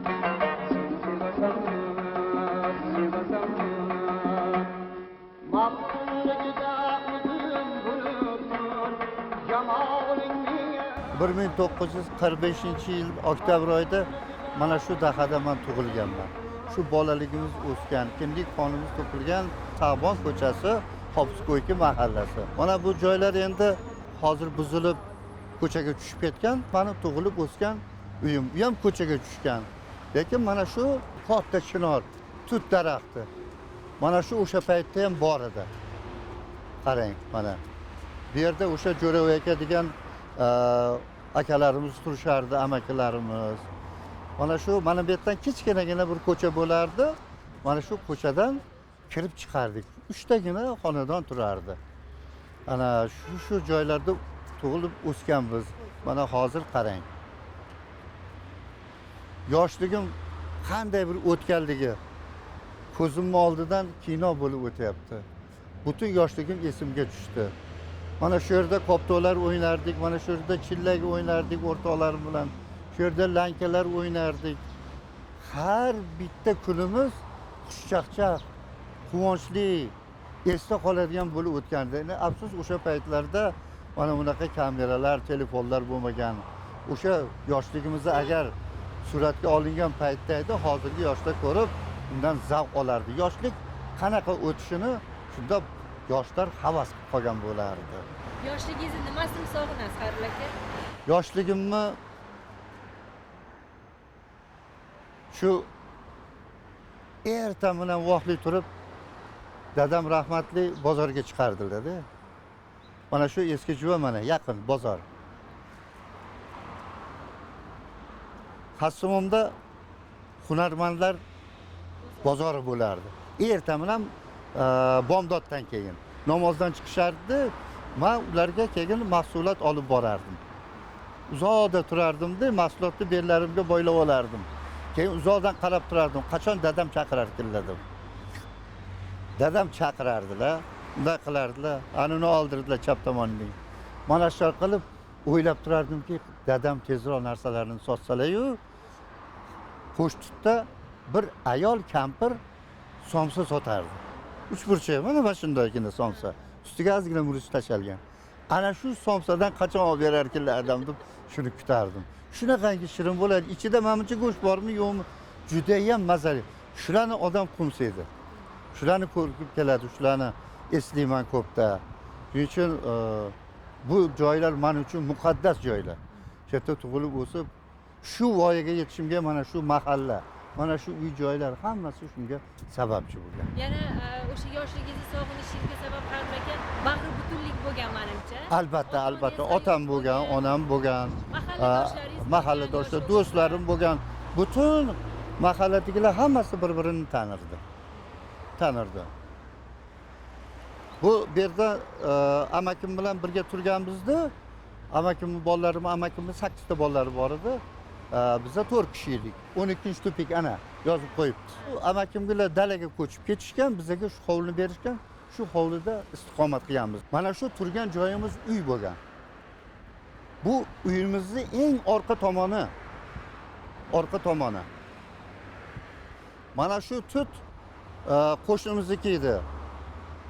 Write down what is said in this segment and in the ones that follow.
Sevasan, sevasan. Maftunligida o'zim bo'libman, jamolingni. 1945-yil oktyabr oyida mana shu dahada man tug'ilganman. Shu bolaligimiz o'sgan, kindik qonimiz to'kilgan Sag'bon ko'chasi, Hofizko'yki mahallasi. Mana bu joylar endi hozir buzilib ko'chaga tushib ketgan. Mani tug'ilib o'sgan uyim, u ham ko'chaga tushgan. Lekin mana shu katta chinor, tut daraxti. Mana shu o'sha paytda ham bor edi. Qarang, mana. Bu yerda o'sha Jo'rabek aka degan akalarimiz turishardi, amakilarimiz. Mana shu, mana bu yerdan kichkinagina bir ko'cha bo'lardi. Mana shu ko'chadan kirib chiqardik. Uchtagina xonadon turardi. Ana shu joylarda tug'ilib o'sganmiz. Mana hozir qarang. Yoshligim qanday bir o'tganligi ko'zimning oldidan kino bo'lib o'tyapti. Butun yoshligim esimga tushdi. Mana shu yerda koptolar o'ynardik, mana shu yerda chillak o'ynardik o'rtoqlarim bilan. Shu yerda lankalar o'ynardik. Har bitta kunimiz xushchaqchaq, quvonchli, esda qoladigan bo'lib o'tgandi. Endi afsus o'sha paytlarda mana bunaqa kameralar, telefonlar bo'lmagan. O'sha yoshligimizda agar suratga olingan paytda edi, hozirgi yoshlar ko'rib undan zavq olardi. Yoshlik qanaqa o'tishini shunda yoshlar havas qilib qolgan bo'lardi. Yoshligingizni nimasini sog'inasiz, Xayrul aka? Yoshligimni shu erta bilan vaqtli turib dadam rahmatli bozorga chiqardilar-da. Mana shu eski juva mana yaqin bozor. Xasumumda hunarmandlar bozori bo'lardi. Erta bilan bomdoddan keyin namozdan chiqishardi. Men ularga keyin mahsulot olib borardim. Uzoqda turardimda, mahsulotni bellarimga boylab olardim. Keyin uzoqdan qarab turardim, qachon dadam chaqirar ekanlar deb. Dadam chaqirardilar, unday qilardilar, anini oldirdilar chap tomonning. Mana shu qilib o'ylab turardimki, dadam tezroq narsalarni sotsalar-yu, Qo'shtutda bir ayol kampir somsa sotardi. Uchburchak, mana shundaygina somsa. Ustiga ozgina murch tashalgan. Ana shu somsadan qachon olib berar ekanlar adam deb shuni kutardim. Shunaqangi shirin bo'ladi. Ichida manimcha go'sht bormi, yo'qmi? Juda ham mazali. Shularni odam qo'msaydi. Shularni ko'rib keladi, shularni eslayman ko'pda. Shuning uchun bu joylar men uchun muqaddas joylar. Shu yerda tug'ilib o'sib, shu voyaga yetishimga mana shu mahalla, mana shu uy joylar hammasi shunga sababchi bo'lgan. Yana o'sha yoshligingizni sog'inishingizga sabab Xayrul aka bag'ri butunlik bo'lgan menimcha. Albatta, albatta. Otam bo'lgan, onam bo'lgan, mahalladoshlar, do'stlarim bo'lgan. Butun mahalladagilar hammasi bir-birini tanirdi. Tanirdi. Bu yerda amakim bilan birga turganimizda, amakimning bolalari, amakimning 8 ta bolalari bor edi. Biza 4 kishi edik. 12-tupik ana yozib qo'yibdi. Amakimlar dalaga ko'chib ketishgan, bizga shu hovlini berishgan. Shu hovlida istiqomat qilganmiz. Mana shu turgan joyimiz uy bo'lgan. Bu uyimizning eng orqa tomoni. Orqa tomoni. Mana shu tut qo'shnimizniki edi.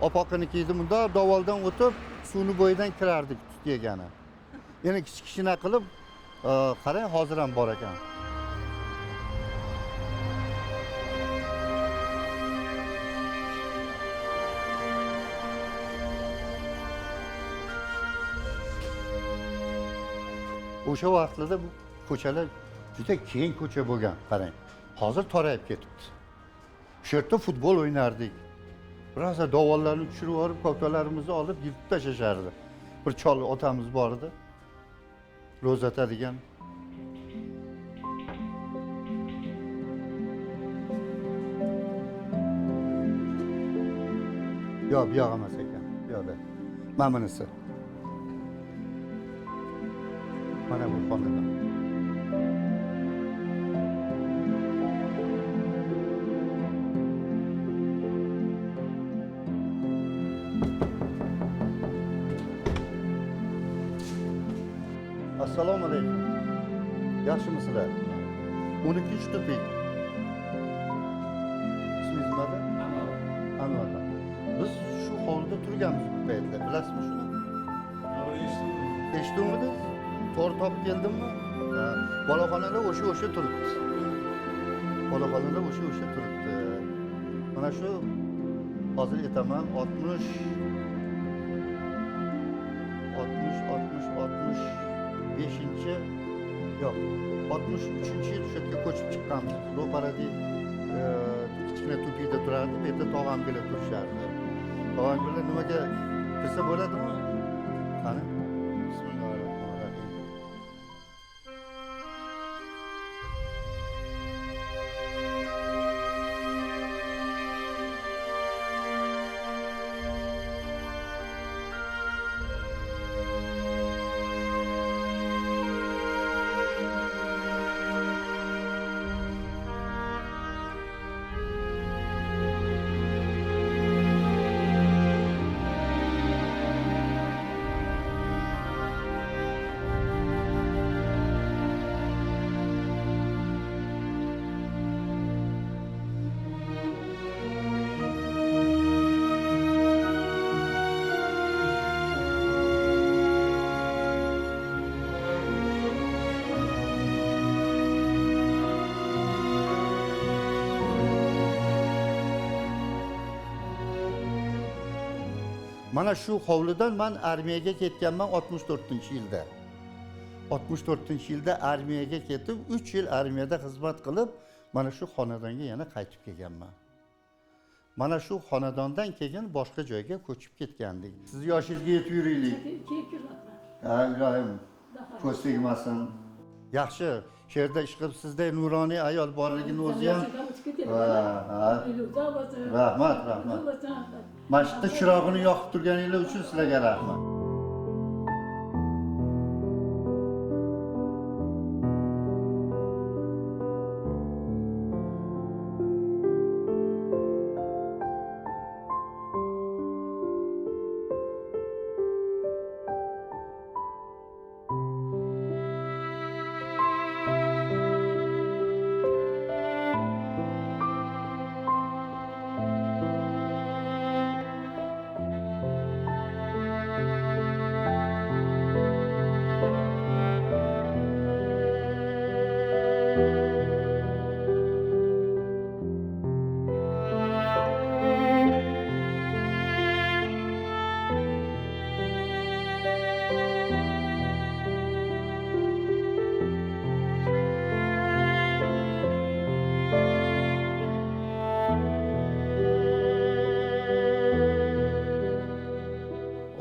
Opoqiniki edi. Bunda dovoldan o'tib, suvni bo'yidan kirardik tut yegani. Yana kichkina qilib, qarang, hozir ham bor ekan. O'sha vaqtlarda bu ko'chalar juda keng ko'cha bo'lgan, qarang. Hozir torayib ketibdi. Shu yerda futbol o'ynardik. Rosa dovollarni tushirib yuborib, koptalarimizni olib yirtib tashlashardi. Bir chol otamiz bor edi. Ro'zata degan. Yo'q, bu yoq emas ekan. Bu yoqda. Mana bunisi. Mana bu xonadon. Assalomu alaykum. Yaxshimisizlar? 12 tupik. Ismingiz nima? Anvar. Biz shu hovlida turganmiz bu paytda. Bilasizmi shuni? Eshitdingmi? To'g'ri topib keldimmi? Ha, boloxonalar o'sha turibdi. Boloxonalar o'sha turibdi. Mana shu hozir aytaman 60 65-inchi yo'q, 63-yil shu yerga ko'chib chiqqanmiz. Ro'parada kichkina tupikda turardi, bu yerda tog'amgilar turishardi. Tog'amgilar nimaga kirsa bo'ladimi? Qani? Bismillahirrohmanirrohim. Mana shu hovlidan man armiyaga ketganman 64-yilda. 64-yilda armiyaga ketib, 3 yil armiyada xizmat qilib, mana shu xonadonga yana qaytib kelganman. Mana shu xonadondan keyin boshqa joyga ko'chib ketgandik. Siz yoshingizga yetib yuraylik. Ha, ilohim, ko'z tegmasin. Yaxshi, shu yerda ish qilib sizday nuroniy ayol borligini o'zi ham. Rahmat, rahmat. Mana shu yerda chirog'ini yoqib turganinglar uchun sizlarga rahmat.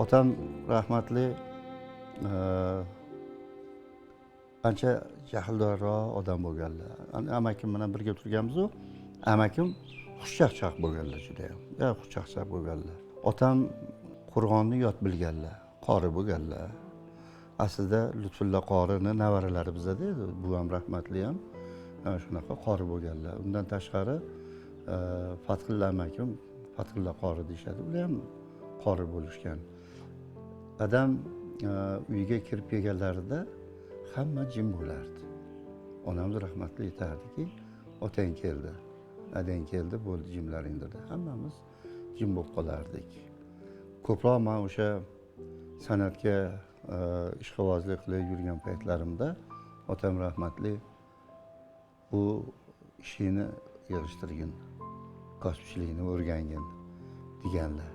Otam rahmatli ancha jahldorroq odam bo'lganlar. Amakim bilan birga turganmiz-u, amakim xushchaqchaq bo'lganlar juda ham. Xushchaqchaq bo'lganlar. Otam Qur'onni yod bilganlar, qori bo'lganlar. Aslida Lutfulla qorini nevaralari bizada edi, buvam rahmatli ham shunaqa qori bo'lganlar. Undan tashqari Fathulla amakim, Fathulla qori deyishadi, ular ham qori bo'lishgan. Adam uyga kirib kelganlarida hamma jim bo'lardi. Onamiz rahmatli aytardiki, otang keldi, adang keldi, bo'ldi jimlaring dedi. Hammamiz jim bo'lib qolardik. Ko'proq men o'sha san'atga ishqibozlik qilib yurgan paytlarimda otam rahmatli bu ishini yig'ishtirgin, kasbchilikni o'rgangin deganlar.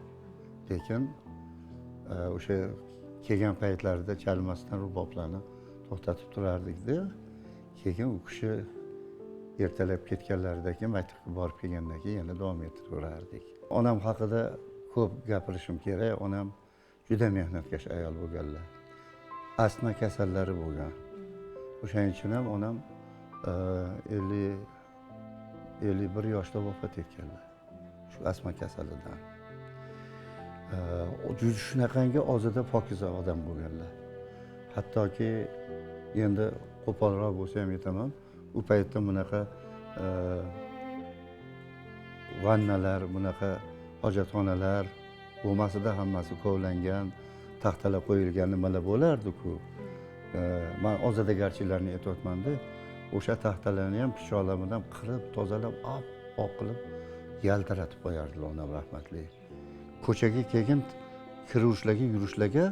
Lekin o'sha kelgan paytlarida chalmasdan ruboblarni to'xtatib turardik-da. Keyin u kishi ertalab ketganlaridan keyin maktabga borib kelgandan keyin yana davom ettiraverardik. Onam haqida ko'p gapirishim kerak. Onam juda mehnatkash ayol bo'lganlar. Astma kasallari bo'lgan. O'shaning uchun ham onam 51 yoshda vafot etganlar. Shu astma kasalidan. Juda shunaqangi ozida pokiza odam bo'lganlar. Hattoki endi qo'polroq bo'lsa ham aytaman, u paytda bunaqa vannalar, bunaqa hojatxonalar bo'lmasida hammasi kovlangan, taxtalar qo'yilgan nimalar bo'lardi-ku. Men ozodagarchilarni aytyapman-da, O'sha taxtalarni ham pichoqlar bilan qirib, tozalab, oppoq qilib yaltiratib qo'yardilar onam rahmatli. Ko'chaga keyin kiruvchilarga, yurishlarga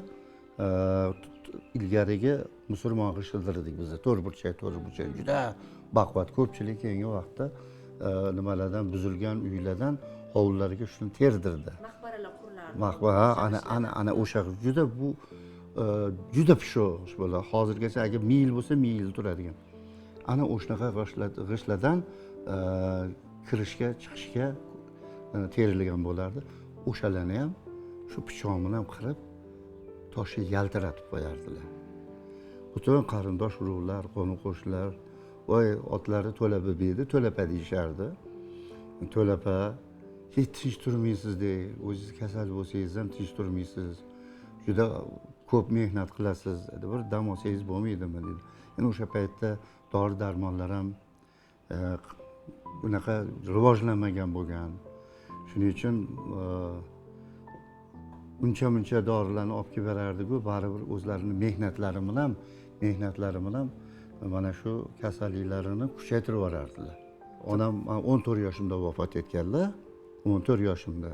ilgarigi musulmon g'ishtdirdik biz. To'rtburchak, to'rtburchak juda baquvvat. Ko'pchilik keyingi vaqtda nimalardan buzilgan uylardan hovlilarga shuni terdirdi. Maqbaralar qurilardi. Maqbara, ana ana ana o'sha juda bu juda pishiq bo'ladi. Hozirgacha agar mil bo'lsa mil turadigan. Ana o'shanaqa g'ishtlardan kirishga, chiqishga terilgan bo'lardi. O'shalarni ham shu pichoq bilan qirib toshni yaltiratib qo'yardilar. Butun qarindosh urug'lar, qo'ni-qo'shnilar, voy otlari To'lapa edi, To'lapa deyishardi. To'lapa, hech tinch turmaysiz de, o'zingiz kasal bo'lsangiz ham tinch turmaysiz. Juda ko'p mehnat qilasiz, bir dam olsangiz bo'lmaydimi dedi. Endi o'sha paytda dori darmonlar ham unaqa rivojlanmagan bo'lgan. Shuning uchun uncha muncha dorilarni olib kelib berardi-ku, baribir o'zlarini mehnatlari bilan mana shu kasalliklarini kuchaytirib yuborardilar. Onam 14 yoshimda vafot etganlar, 14 yoshimda.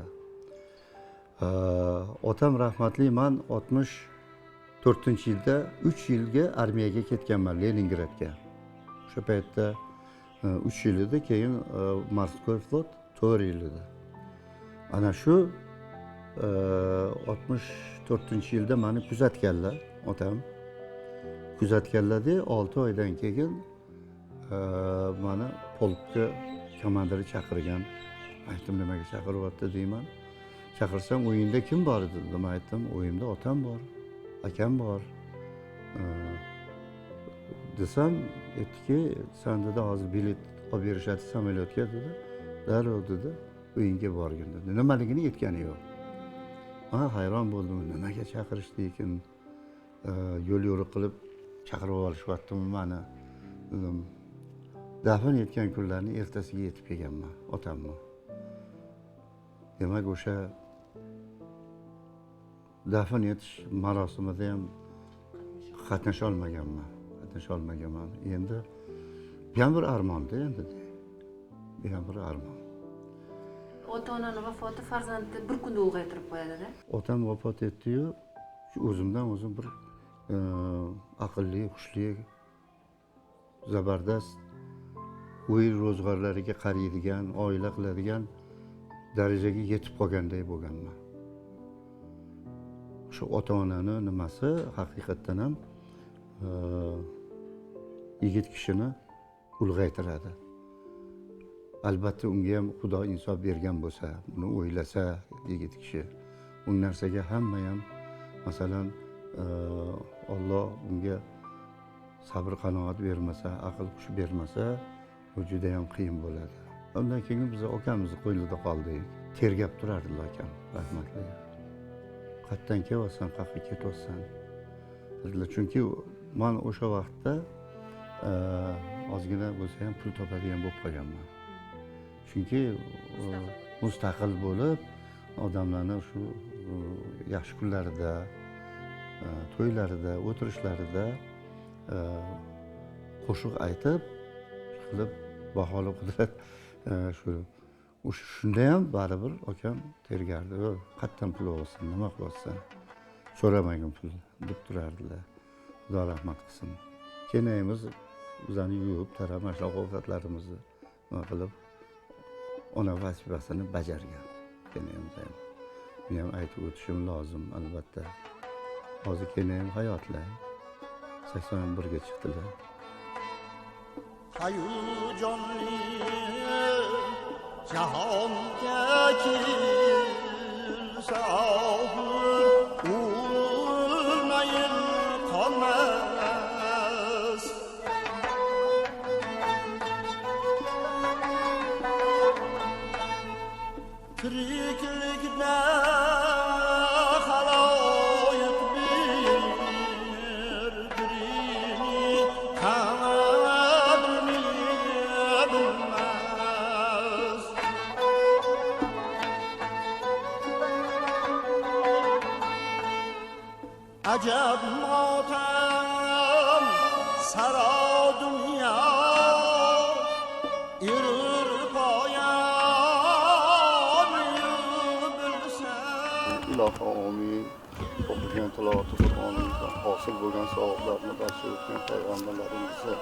Otam rahmatli, man 64-yilda 3 yilga armiyaga ketganman, Leningradga. O'sha paytda 3 yil edi, keyin Morskoy flot 4 yil edi. Ana shu 64-yilda meni kuzatganlar, otam. Kuzatganlarda 6 oydan keyin meni polkka komandiri chaqirgan. Aytdim, nimaga chaqiryapti deyman. Chaqirsam, o'yinda kim bor edi dedim. Aytdim, o'yimda otam bor, akam bor. Desam, aytdiki, sen dedi hozir bilet olib berishadi samolyotga dedi. Darrov dedi, o'yinga borgin dedi. Nimaligini aytgani yo'q. Men hayron bo'ldim, nimaga chaqirishdi ekan? Yo'l yo'riq qilib chaqirib olishyaptimi meni dedim. Dafn etgan kunlarni ertasiga yetib kelganman otamni. Demak, o'sha dafn etish marosimida ham qatnasha olmaganman, qatnasha olmaganman. Endi bu ham bir armonda endi. Bu ham bir armon. Ota-onani vafoti farzandni bir kunda ulg'aytirib qo'yadi-da. Otam vafot etdi-yu, o'zimdan o'zim bir aqlli, hushli, zabardast, uy ro'zg'orlariga qaraydigan, oila qiladigan darajaga yetib qolganday bo'lganman. Shu ota-onani nimasi haqiqatdan ham yigit kishini ulg'aytiradi. Albatta unga ham Xudo insof bergan bo'lsa, buni o'ylasa yigit kishi, u narsaga hamma ham, masalan, Alloh unga sabr qanoat bermasa, aql hush bermasa, bu juda ham qiyin bo'ladi. Undan keyin biz akamizni qo'lida qoldik. Tergab turardilar akam rahmatli. Qayerdan kelyapsan, qayerga ketyapsan dedilar. Chunki men o'sha vaqtda ozgina bo'lsa ham pul topadigan bo'lib qolganman. Chunki mustaqil bo'lib, odamlarni shu yaxshi kunlarida, to'ylarida, o'tirishlarida qo'shiq aytib, qilib baholi qudrat shu shunda ham baribir akam tergardi. Qayerdan pul olsin, nima qilyapsan? So'ramagin pul deb turardilar. Xudo rahmat qilsin. Kenayimiz bizani yuvib, tarab, mana shunaqa ovqatlarimizni nima qilib ona vazifasini bajargan. Kenayimiz ham. Buni ham aytib o'tishim lozim albatta. Hozir kenayim hayotlar. 81 ga chiqdilar. Hayajonli jahonga kelsa o'lmayin qolmas. Tiriklikda xaloyiq bir-birini qadrini bilmas. Ajab motam saro dunyo Yurur poyam bilsa. Ilohi omin. O'qigan tilovati Qur'onimizdan hosil bo'lgan savoblarni barcha o'tgan payg'ambarlarimizni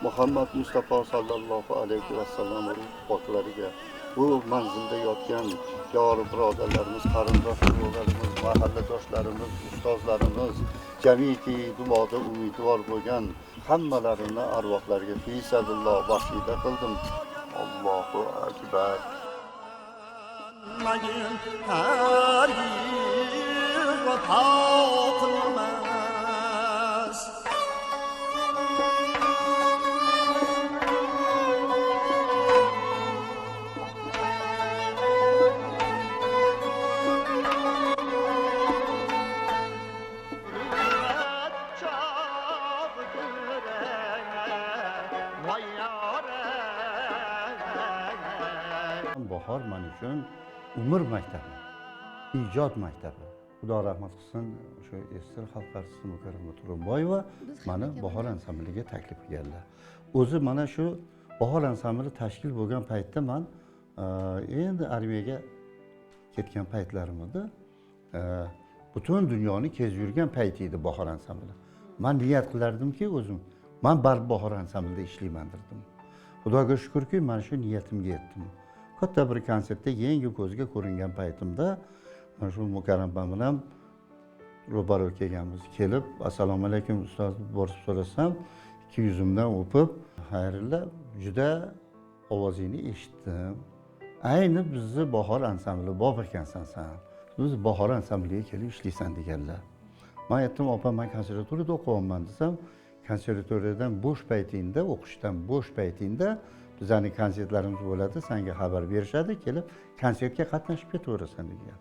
Muhammad Mustafa sallallohu alayhi vasallam ruh poklariga, bu manzilda yotgan yor birodarlarimiz, qarindosh urug'larimiz, mahalladoshlarimiz, ustozlarimiz, jamiki duoda umidvor bo'lgan hammalarini arvohlariga fi sabililloh baxshida qildim. Allohu akbar. Magin hargiz vafo qilmas. Bahor men uchun umr maktabi, ijod maktabi. Xudo rahmat qilsin, o'sha SSR xalq artisti Mukarrama Turumboyeva meni Bahor ansambliga taklif qilganlar. O'zi mana shu Bahor ansambli tashkil bo'lgan paytda men endi armiyaga ketgan paytlarim edi. Butun dunyoni kezib yurgan payti edi Bahor ansambli. Men niyat qilardimki o'zim, men baribir Bahor ansamblida ishlayman derdim. Xudoga shukrki, mana shu niyatimga yetdim. Katta bir konsertda yangi ko'zga ko'ringan paytimda mana shu Mukarram opam bilan ro'baro kelganmiz. Kelib, assalomu alaykum ustoz deb borib so'rasam, ikki yuzimdan o'pib, xayrilla, juda ovozingni eshitdim. Ayni bizni Bahor ansambli bor ekansan san. Biz Bahor ansambliga kelib ishlaysan deganlar. Men aytdim, opa, men konservatoriyada o'qiyapman desam, konservatoriyadan bo'sh paytingda, o'qishdan bo'sh paytingda bizani konsertlarimiz bo'ladi, senga xabar berishadi, kelib konsertga qatnashib ketaverasan degan.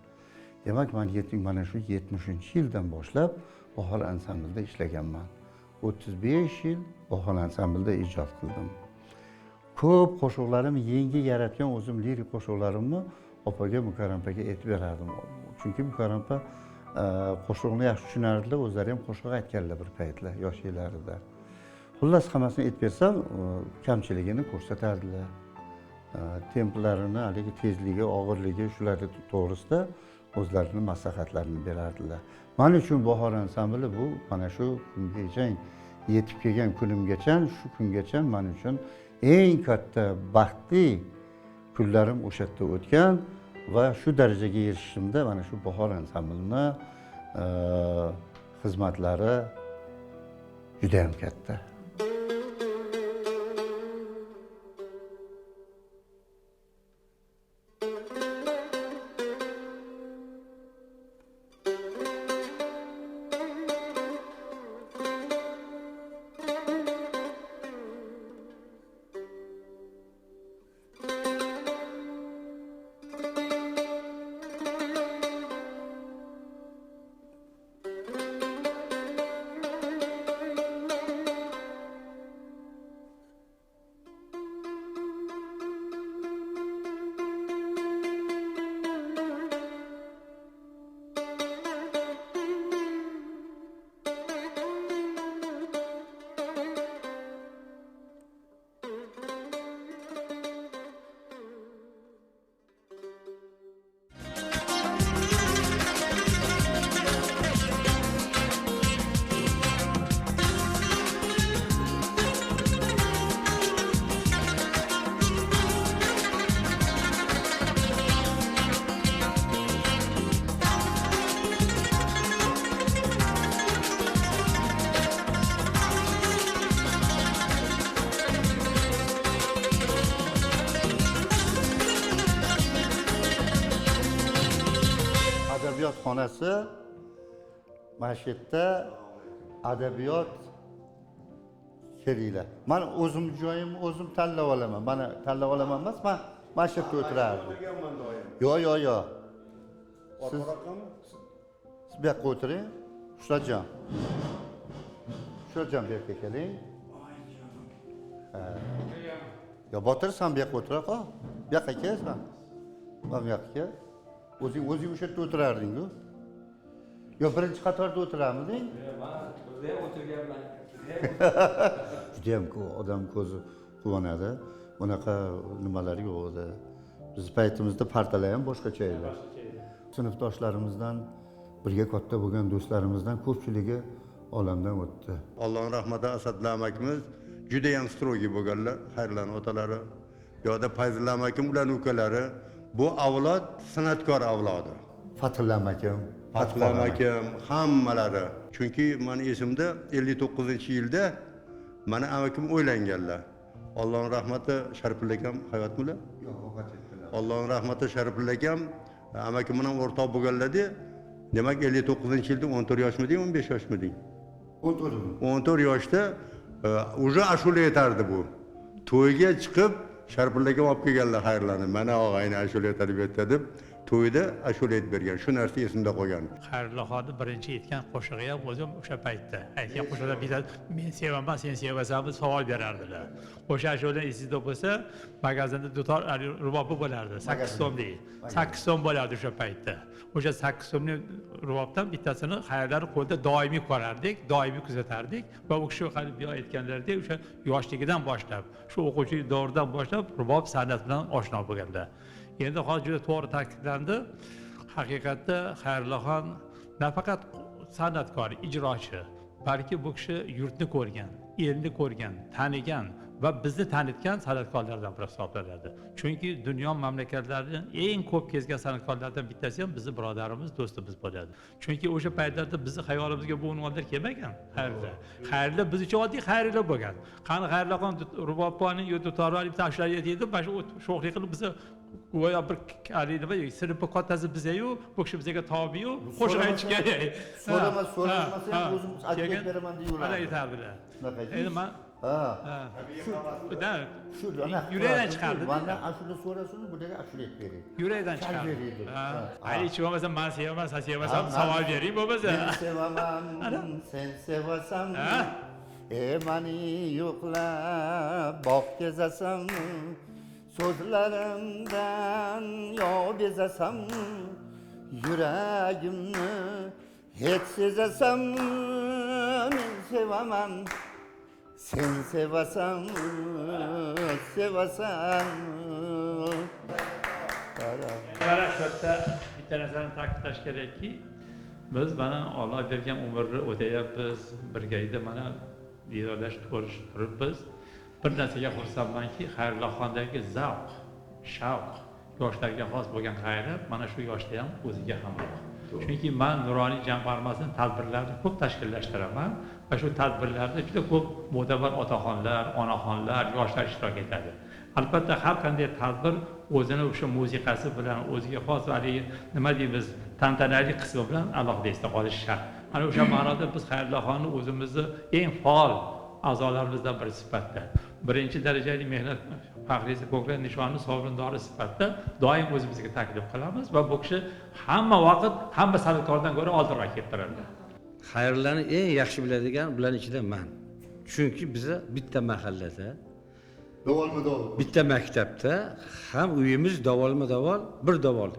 Demak, men mana shu 70-yildan boshlab Bahor ansamblida ishlaganman. 35 yil Bahor ansamblida ijod qildim. Ko'p qo'shiqlarim, yangi yaratgan o'zim lirik qo'shiqlarimni opaga, Mukarram opaga aytib berardim. Chunki Mukarram opa qo'shiqni yaxshi tushunardilar, o'zlari ham qo'shiq aytganlar bir paytlar, yoshliklarida. Xullas, hammasini aytib bersam, kamchiligini ko'rsatardilar. Templarini, haligi tezligi, og'irligi, shular to'g'risida o'zlarini maslahatlarini berardilar. Men uchun Bahor ansambli bu mana shu kungacha yetib kelgan kunimgacha, shu kungacha men uchun eng katta baxtli kunlarim o'sha yerda o'tgan va shu darajaga erishishimda mana shu Bahor ansamblini xizmatlari juda ham katta. Adabiyot xonasi mana shu yerda adabiyot kelinglar. Men o'zim joyimni o'zim tanlab olaman. Mana tanlab olaman emas, men mana shu yerda o'tirardim. Yo'q, yo'q, yo'q. Siz bu yoqqa o'tiring. Shuhratjon. Shuhratjon bu yoqqa keling. Yo, Botir, sen bu yoqqa o'tira qol. Bu yoqqa kel sen. Mana bu yoqqa kel. O'zing o'sha yerda o'tirarding-ku. Yo, birinchi qatorda o'tirarmiding? Yo'q, men o'zim ham o'tirganman. Juda ham odam ko'zi quvonadi. Unaqa nimalar yo'q edi. Bizni paytimizda partalar ham boshqacha edi. Sinfdoshlarimizdan, birga katta bo'lgan do'stlarimizdan ko'pchiligi olamdan o'tdi. Allohning rahmati, Asadlar amakimiz judayam строгий bo'lganlar, Xayrullohni otalari. Bu yoqda Fayzulla amakim, ularning ukalari. Bu avlod san'atkor avlodi. Fathulla amakim, Fathulla amakim, hammalari. Chunki mani esimda 59-yilda mani amakim o'ylanganlar. Allohning rahmati, Sharifullo akam hayotmilar? Yo'q, vafot etdilar. Allohning rahmati, Sharifullo akam amakim bilan o'rtoq bo'lganlarda, demak 59-yilda 14 yoshmiding, 15 yoshmiding? 14. 14 yoshda уже ashula aytardi bu. To'yga chiqib Sharifullo akam olib kelganlar Xayrullohni. Mana og'ayni ashula aytadi bu yerda deb to'yda ashula aytib bergan. Shu narsa esimda qolgan. Xayrullohni birinchi aytgan qo'shig'i ham o'zim o'sha paytda aytgan qo'shiqlar bittasi "Men sevaman, sen sevasanmi" savol berardilar. O'sha ashula esingizda bo'lsa, magazinda dutor rubobi bo'lardi, 8 so'mlik. 8 so'm bo'lardi o'sha paytda. O'sha 8 so'mlik rubobdan bittasini Xayrullohni qo'lida doimiy ko'rardik, doimiy kuzatardik va u kishi hali bu aytganlaridek o'sha yoshligidan boshlab, shu o'quvchilik davridan boshlab rubob san'ati bilan oshno bo'lganlar. Endi hozir juda to'g'ri ta'kidlandi. Haqiqatda Xayrullohxon nafaqat san'atkor, ijrochi, balki bu kishi yurtni ko'rgan, elni ko'rgan, tanigan va bizni tanitgan san'atkorlardan biri hisoblanadi. Chunki dunyo mamlakatlarini eng ko'p kezgan san'atkorlardan bittasi ham bizni birodarimiz, do'stimiz bo'ladi. Chunki o'sha paytlarda bizni xayolimizga bu unvonlar kelmagan. Xayrullo. Xayrullo biz uchun oddiy Xayrullo bo'lgan. Qani Xayrulloxon rubobboning yo dutorlar bitta ashula aytdi, mana shu sho'xlik qilib bizni go'yo bir haligi nima sinfni kattasi bizayu, bu kishi bizga tobiyu, qo'shiq aytish kerak. So'ramasa ham o'zim aytib beraman deyaverardi. Mana aytardilar. Shunaqa. Endi man Ha. Da, Shu anaqa yurakdan chiqardi. Mandan ashula so'rasin, bularga ashula aytib bering. Yurakdan Chal chiqardi. beraydi. Ha. Ha. Hali hech bo'lmasa man sevaman, sen sevasan, Ha, savol bering bo'lmasa. Men sevaman, sen sevasan. Ha. E mani yo'qlab bog' kezasan, so'zlarimdan yo bezasan, yuragimni hech sezasan, men sevaman, sen sevasan, sevasan. Mana shu yerda bitta narsani ta'kidlash kerakki, biz mana Alloh bergan umrni o'tayapmiz, birgalikda mana diydorlashib ko'rishib turibmiz. Bir narsaga xursandmanki, Xayrullohxondagi zavq, shavq, yoshlarga xos bo'lgan g'ayrat mana shu yoshda ham o'ziga hamroh. Chunki man Nuroniy jamg'armasining tadbirlarini ko'p tashkillashtiraman va shu tadbirlarda juda ko'p mo'tabar otaxonlar, onaxonlar, yoshlar ishtirok etadi. Albatta har qanday tadbir o'zini o'sha musiqasi bilan, o'ziga xos haligi nima deymiz, tantanali qismi bilan alohida esda qolishi shart. Ana o'sha ma'noda biz Xayrullohxonni o'zimizni eng faol a'zolarimizdan biri sifatida, birinchi darajali mehnat faxriysi ko'krak nishoni sovrindori sifatida doim o'zimizga taklif qilamiz va bu kishi hamma vaqt hamma san'atkordan ko'ra oldinroq kelib turadi. Xayrullohni eng yaxshi biladigan bularning ichida man. Chunki biza bitta mahallada, Davolma davol. bitta maktabda, ham uyimiz davolma davol, bir davol.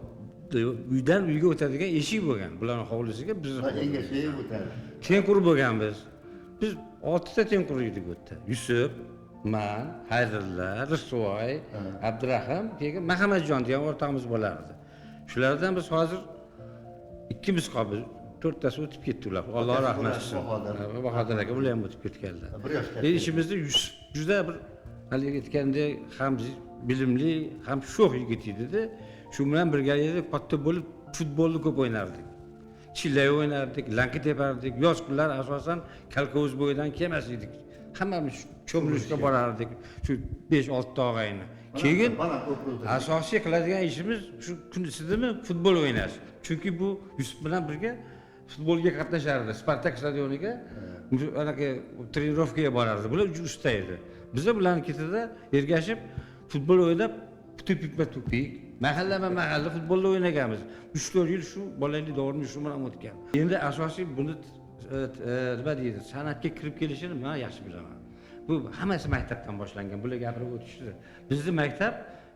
Uydan uyga o'tadigan eshik bo'lgan. Bularning hovlisiga bizni Engashib o'tadi. Tengqur bo'lganmiz. Biz 6 ta tengqur edik u yerda. Yusuf, man, Xayrulla, Risvoy, Abdurahim, keyin Mahamadjon degan o'rtog'imiz bo'lardi. Shulardan biz hozir ikkimiz qoldik. 4tasi o'tib ketdi ular. Alloh rahmat qilsin. Bahodir. Bahodir aka ular ham o'tib ketganlar. Bir yosh katta. Endi ishimizda Yusuf juda bir haligi aytgandek ham bilimli, ham sho'x yigit edi-da. Shu bilan birgalikda katta bo'lib futbolni ko'p o'ynardik. Chillay o'ynardik, lanka tepardik. Yoz kunlari asosan Kalkovuz bo'yidan kelmas edik. Hammamiz cho'milishga borardik. Shu 5-6 ta og'ayni. Keyin asosiy qiladigan ishimiz shu kun isidimi futbol o'ynash. Chunki bu Yusuf bilan birga futbolga qatnashardi. Spartak stadioniga anaqa trenirovkaga borardi. Bular usta edi. Biz bularning ketida ergashib futbol o'ynab tupikma tupik, mahallama-mahalla futbolda o'ynaganmiz. 3-4 yil shu bolalik davrimiz shu bilan o'tgan. Endi asosiy buni nima deydi, san'atga kirib kelishini men yaxshi bilaman. Bu hammasi maktabdan boshlangan. Bular gapirib o'tishdi. Bizni maktab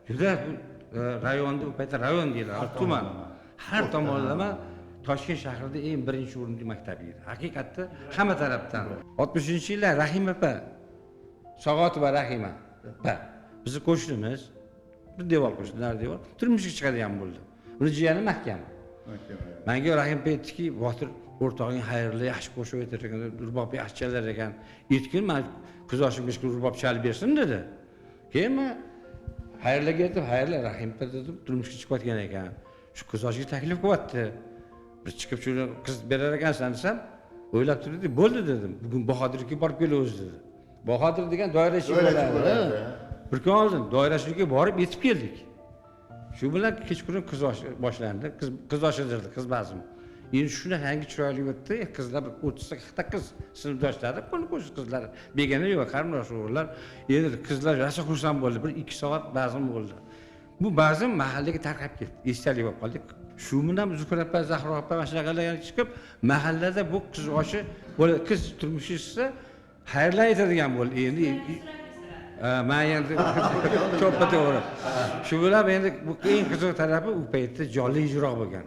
juda rayonda, u paytda rayon deyiladi, tuman. Har tomonlama Toshkent shahrida eng birinchi o'rinli maktab edi. Haqiqatda hamma tarafdan. 60-yillar Rahima opa, Sog'otova Rahima opa. Bizni qo'shnimiz, bir devor qo'shni, nari devor, turmushga chiqadigan bo'ldi. Uni jiyani mahkam. Menga Rahim aka aytdiki, Botir o'rtog'ing xayrli, yaxshi qo'shiq aytar ekan, rubob yaxshi chalar ekan. Aytgin, men qiz oshimga rubob chalib bersin dedi. Keyin men Xayrliga aytib, Xayrli Rahim aka dedim, turmushga chiqayotgan ekan. Shu qiz oshiga taklif qilyapti. Bir chiqib shuni qiz berar ekansan desam, o'ylab turdi, bo'ldi dedim. Bugun Bahodirga borib kelamiz dedi. Bahodir degan doirachi bo'ladi. Bir kun oldin doirachiga borib yetib keldik. Shu bilan kechqurun qiz oshi boshlandi. Qiz oshirdi, qiz bazm. Endi shunaqangi chiroyli o'tdi. Qizlar bir 30-40 ta qiz sinfdoshlari, qo'ni-qo'shni qizlar, begona yo'q, qarindosh o'g'illar. Endi qizlar rosa xursand bo'ldi. Bir 2 soat bazm bo'ldi. Bu bazm mahallaga tarqab ketdi. Esdalik bo'lib qoldi. Shu bilan Zuhra opa, Zahra opa mana shunaqalar chiqib, mahallada bu qiz oshi, qiz turmushga chiqsa, xayrlar aytadigan bo'ldi. Endi men endi to'ppa-to'g'ri. Shu bilan endi bu eng qiziq tarafi u paytda jonli ijro bo'lgan.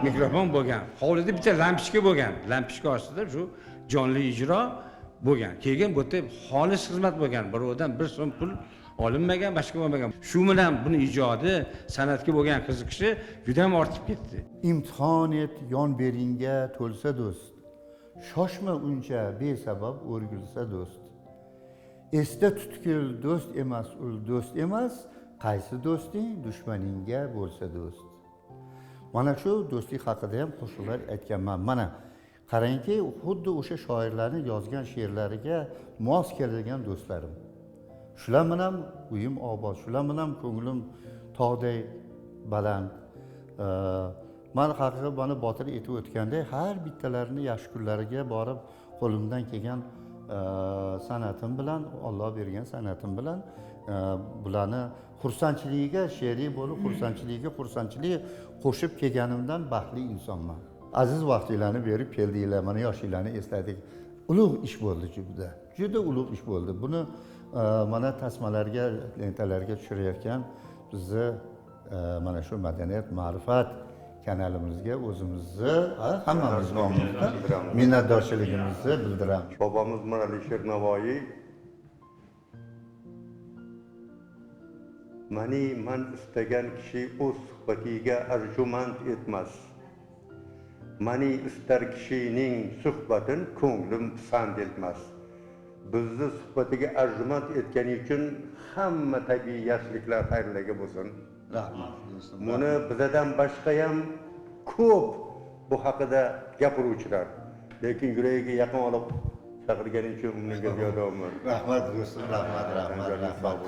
Mikrofon bo'lgan. Hovlida bitta lampochka bo'lgan. Lampochka ostida shu jonli ijro bo'lgan. Keyin bu yerda xolis xizmat bo'lgan. Birovdan bir so'm pul olinmagan, boshqa bo'lmagan. Shu bilan buni ijodi, san'atga bo'lgan qiziqishi juda ham ortib ketdi. Imtihon et yon beringga to'lsa do'st. Shoshma uncha besabab o'rgilsa do'st. Esda tutkil do'st emas ul do'st emas, qaysi do'sting dushmaningga bo'lsa do'st. Mana shu do'stlik haqida ham qo'shiqlar aytganman. Mana qarangki, xuddi o'sha shoirlarning yozgan she'rlariga mos keladigan do'stlarim. Shular bilan uyim obod, shular bilan ko'nglim tog'day baland. Men haqiqatan mana Botir aytib o'tgandek, har bittalarini yaxshi kunlariga borib qo'limdan kelgan san'atim bilan, Alloh bergan san'atim bilan bularni xursandchiligiga sherik bo'lib, xursandchiligiga xursandchilik qo'shib kelganimdan baxtli insonman. Aziz vaqtinglarni berib keldinglar, mana yoshliklarni esladik. Ulug' ish bo'ldi juda. Juda ulug' ish bo'ldi. Buni mana tasmalarga, lentalarga tushirayotgan bizni mana shu madaniyat, ma'rifat kanalimizga o'zimizni hammamiz nomimizdan minnatdorchiligimizni bildiramiz. Bobomiz Mir Alisher Navoiy mani man istagan kishi o'z suhbatiga arjumand etmas. Mani istar kishining suhbatin ko'nglim pisand etmas. Bizni suhbatiga arjumand etgani uchun hamma tabiiy yaxshiliklar xayrlarga bo'lsin. Rahmat. Buni bizadan boshqa ham ko'p bu haqida gapiruvchilar. Lekin yuragiga yaqin olib chaqirgani uchun unga ziyoda umr. Rahmat do'stim, rahmat, rahmat, rahmat.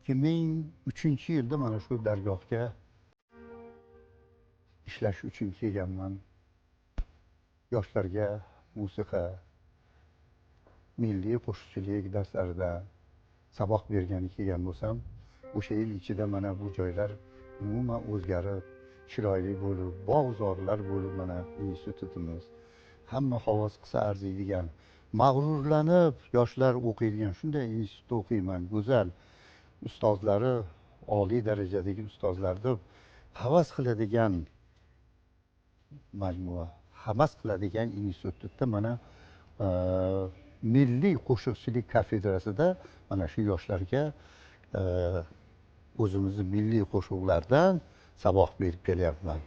2003-yilda mana shu dargohga ishlash uchun kelganman. Yoshlarga musiqa, milliy qo'shiqchilik darslaridan saboq bergani kelgan bo'lsam, o'sha yil ichida mana bu joylar umuman o'zgarib, chiroyli bo'lib, bog'zorlar bo'lib, mana institutimiz hamma havas qilsa arziydigan, mag'rurlanib yoshlar o'qiydigan shunday institutda o'qiyman, go'zal ustozlari oliy darajadagi ustozlar deb havas qiladigan majmua, havas qiladigan institutda mana milliy qo'shiqchilik kafedrasida mana shu yoshlarga o'zimizni milliy qo'shiqlardan saboq berib kelyapman.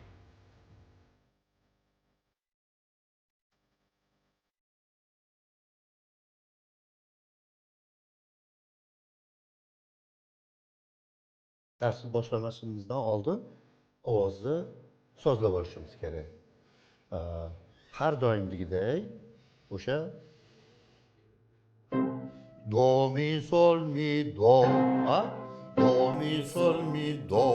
Darsni boshlamasimizdan oldin ovozni sozlab olishimiz kerak. Har doimgidek o'sha do mi sol mi do, a do mi sol mi do,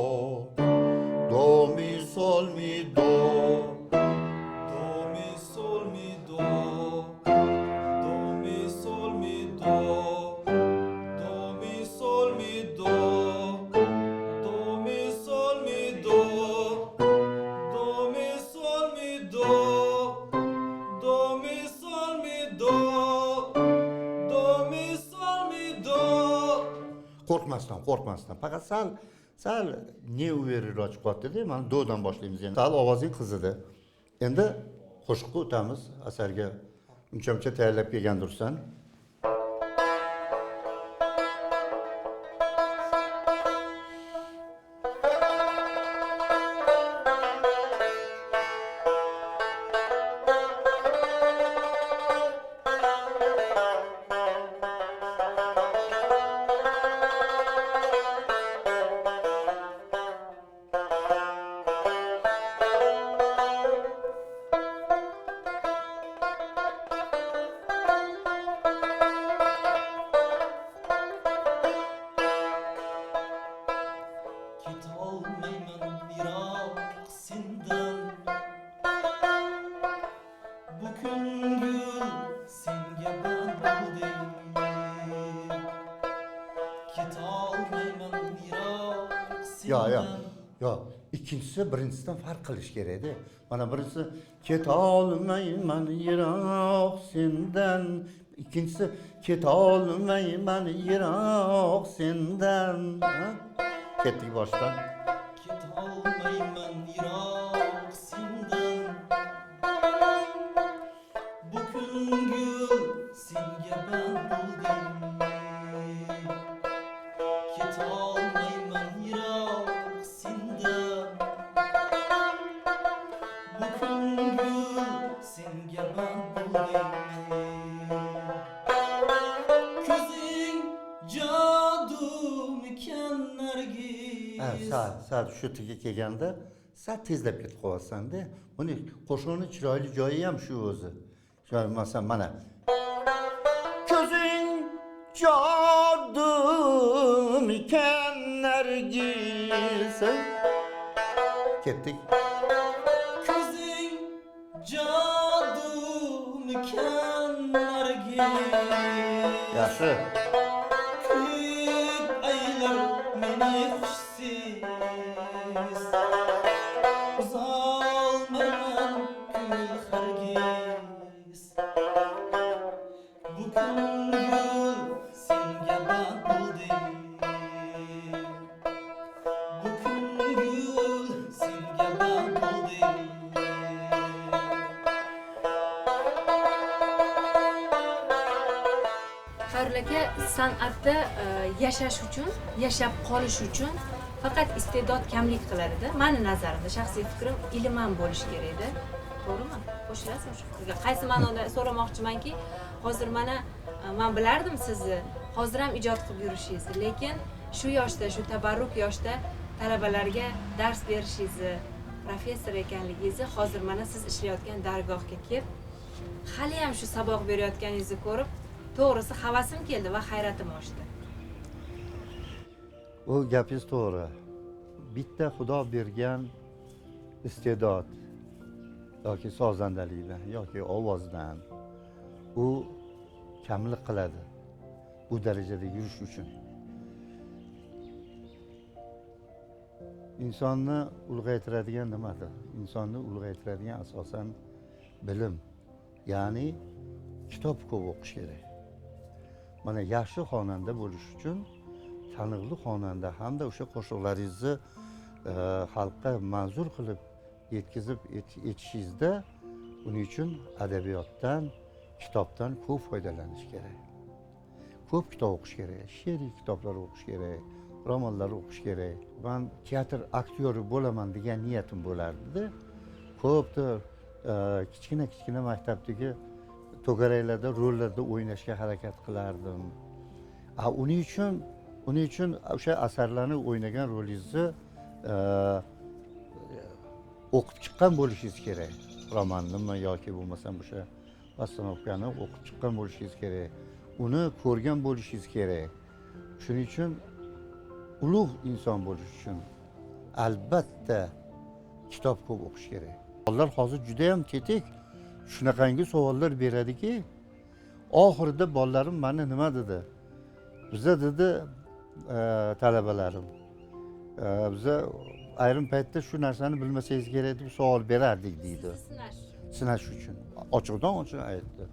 do mi sol mi do, Do mi sol mi do, do mi sol mi do, do mi sol mi do, do mi sol mi do, do mi sol mi do, do mi sol mi do, do mi sol mi do. Qo'rqmasdan, qo'rqmasdan. Faqat sal неуверенroq chiqyapti-da. Mana dodan boshlaymiz endi. Sal ovozing qizidi. Endi qo'shiqqa o'tamiz, asarga uncha-muncha tayyorlab kelgandursan. Ketolmayman yiroq sendan, bu ko'ngil senga band bo'ldi. Ketolmayman yiroq Yo, yo. sendan. Yo, ikkinchisi birinchisidan farq qilish kerak-da. Mana birinchisi ketolmayman yiroq sendan, ikkinchisi ketolmayman yiroq sendan. Ha? Ketdik boshdan. Ketolmayman yiroq sendan, bu ko'ngil senga band bo'ldi. Ketolmayman yiroq sendan, bu ko'ngil senga band bo'ldi. Ko'zing jodumikan nargiz. Ha, sal shu yerga kelganda sal tezlab ketib qolyapsan-da. Buni qo'shiqning chiroyli joyi ham shu o'zi. Shu masalan mana ko'zing jodumikan nargiz. Ketdik. Ko'zing jodumikan nargiz. Yaxshi. Ko'p aylar meni xushsiz, uzolmayman ko'ngil hargiz. Bu ko'ngil senga band bo'ldi. Bu ko'ngil senga band bo'ldi. Xayrul aka, san'atda yashash uchun, yashab qolish uchun faqat iste'dod kamlik qiladida. Mani nazarimda, shaxsiy fikrim, ilm ham bo'lishi kerakda. To'g'rimi? Qo'shilasizmi shu fikrga? Qaysi ma'noda so'ramoqchimanki, hozir mana men bilardim sizni, hozir ham ijod qilib yurishingizni, lekin shu yoshda, shu tabarruk yoshda talabalarga dars berishingizni, professor ekanligingizni hozir mana siz ishlayotgan dargohga kelib, hali ham shu saboq berayotganingizni ko'rib, to'g'risi havasim keldi va hayratim oshdi. U gapingiz to'g'ri. Bitta Xudo bergan iste'dod, yoki sozandalikdan yoki ovozdan u kamlik qiladi bu darajada yurish uchun. Insonni ulg'aytiradigan nimadir? Insonni ulg'aytiradigan asosan bilim, ya'ni kitob ko'p o'qish kerak. Mana yaxshi xonanda bo'lish uchun taniqli xonanda hamda o'sha qo'shiqlaringizni xalqqa manzur qilib yetkazib etishingizda uning uchun adabiyotdan, kitobdan ko'p foydalanish kerak. Ko'p kitob o'qish kerak, she'riy kitoblar o'qish kerak, romanlar o'qish kerak. Men teatr aktyori bo'laman degan niyatim bo'lardi. Ko'pdir kichkina maktabdagi to'garaklarda, rollarda o'ynashga harakat qilardim. Uning uchun o'sha asarlarni o'ynagan rolingizni o'qib chiqqan bo'lishingiz kerak. Romannimi yoki bo'lmasam o'sha postanovkani o'qib chiqqan bo'lishingiz kerak. Uni ko'rgan bo'lishingiz kerak. Shuning uchun ulug' inson bo'lish uchun albatta kitob ko'p o'qish kerak. Bolalar hozir juda ham tetik, shunaqangi savollar beradiki, oxirida bolalarim meni nima dedi? Biza dedi talabalarim, biza ayrim paytda shu narsani bilmasangiz kerak deb savol berardik deydi. Sinash uchun. Ochiqdan ochiq aytdi.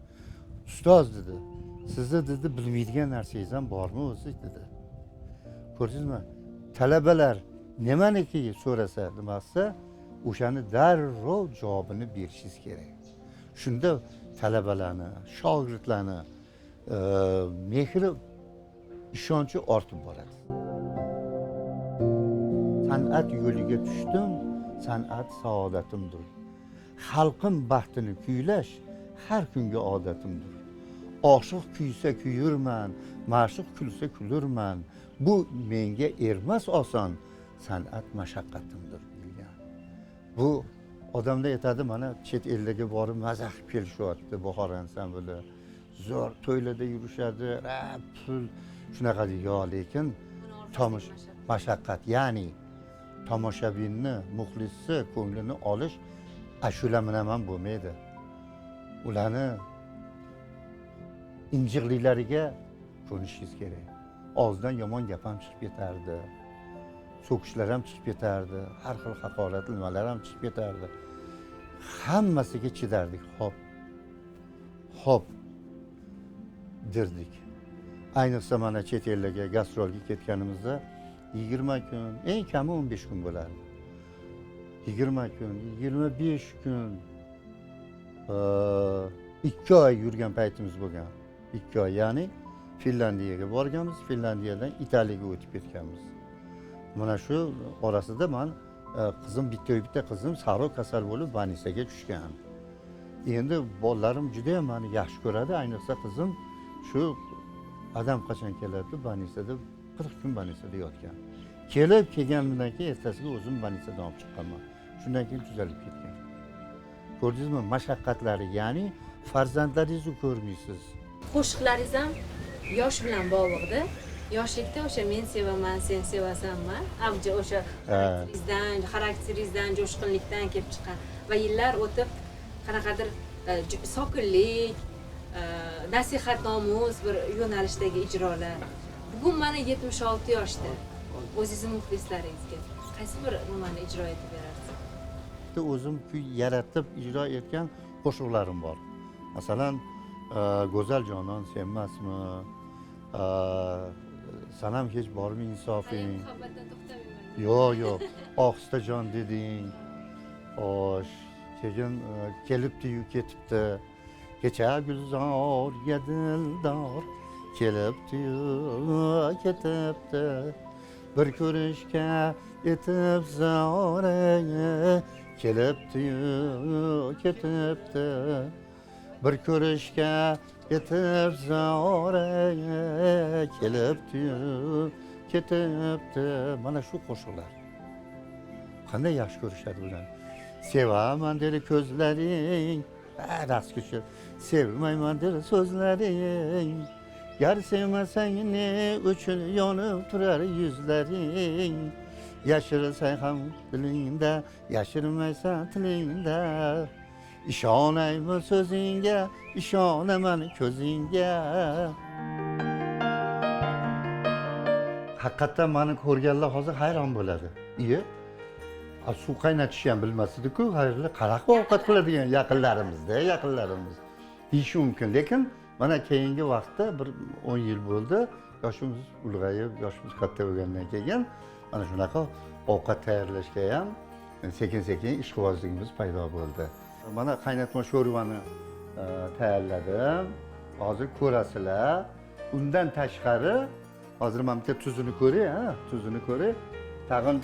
Ustoz dedi, sizni dedi bilmaydigan narsangiz ham bormi o'zi dedi. Ko'rdingizmi? Talabalar nimaniki so'rasa, nima qilsa, o'shani darrov javobini berishingiz kerak. Shunda talabalarni, shogirdlarni mehri, ishonchi ortib boradi. San'at yo'liga tushdim, san'at saodatimdir. Xalqim baxtini kuylash har kungi odatimdir. Oshiq kuysa kuyurman, ma'shuq kulsa kulurman. Bu menga ermas oson, san'at mashaqqatimdir degan. Bu odamlar aytadi, mana chet ellarga borib maza qilib kelishyapti, Buxoro ansambli. Zo'r to'ylarda yurishadi, pul shunaqa yo'q, lekin tomosha mashaqqat, ya'ni tomoshabinni, muxlisni ko'nglini olish ashula bilan ham bo'lmaydi. Ularni injiqliklariga ko'nishingiz kerak. Og'izdan yomon gap ham chiqib ketardi, so'kishlar ham chiqib ketardi, har xil haqoratli nimalar ham chiqib ketardi. Hammasiga chidardik, hop hop derdik. Ayniqsa mana chet ellarga gastrolga ketganimizda 20 kun, eng kami 15 kun bo'lardi. 20 kun, 25 kun, 2 oy yurgan paytimiz bo'lgan. 2 oy, ya'ni Finlandiyaga borganmiz, Finlandiyadan Italiyaga o'tib ketganmiz. Mana shu orasida men qizim, bitta qizim sariq kasal bo'lib banisaga tushgan. Endi bolalarim juda ham meni yaxshi ko'radi, ayniqsa qizim shu adam qachon keladi, banisada 40 kun banisada yotgan. Kelib kelganimdan keyin ertasiga o'zim banisadan olib chiqqanman. Shundan keyin tuzalib ketgan. Ko'rdingizmi mashaqqatlari, ya'ni farzandlaringizni ko'rmaysiz. Qo'shiqlaringiz ham yosh bilan bog'liqda. Yoshlikda o'sha men sevaman, sen sevasanmi? Avji o'sha xarakteringizdan, jo'shqinlikdan kelib chiqqan va yillar o'tib qanaqadir sokinlik, nasihatnomuz bir yo'nalishdagi ijrolar. Bugun mana 76 yoshda o'zingizni muxlislaringizga qaysi bir nimani ijro etib berarsiz? O'zim kuy yaratib ijro etgan qo'shiqlarim bor. Masalan, Go'zal jonon senmasmi? Sanam hech bormi insofing? Yo'q, yo'q. Ohista jon deding. Xo'sh, keyin kelibdi-yu ketibdi. Kecha gulzorga dildor kelibdi-yu ketibdi. Bir ko'rishga etib zora kelibdi-yu ketibdi. Bir ko'rishga etib zora kelibdi-yu ketibdi. Mana shu qo'shiqlar. Qanday yaxshi ko'rishadi ular. Sevaman dedi ko'zlaring, raqs kuchi. Sevmayman dedi so'zlaring. Gar sevmasang ne uchun yonib turar yuzlaring. Yashirsang ham dilingda, yashirmaysan tilingda. Ishonaymi so'zingga, ishonaman ko'zingga. Haqiqatdan meni ko'rganlar hozir hayron bo'ladi. Iye, suv qaynatishni ham bilmas edi-ku, xayrli qanaqa ovqat qiladigan yaqinlarimizda, yaqinlarimiz deyishi mumkin. Lekin mana keyingi vaqtda bir 10 yil bo'ldi, yoshimiz ulg'ayib, yoshimiz katta bo'lgandan keyin mana shunaqa ovqat tayyorlashga ham sekin-sekin ishqibozligimiz paydo bo'ldi. Mana qaynatma sho'rvani tayyorladim. Hozir ko'rasizlar. Undan tashqari hozir mana bitta tuzini ko'ray, ha, tuzini ko'ray. Tag'in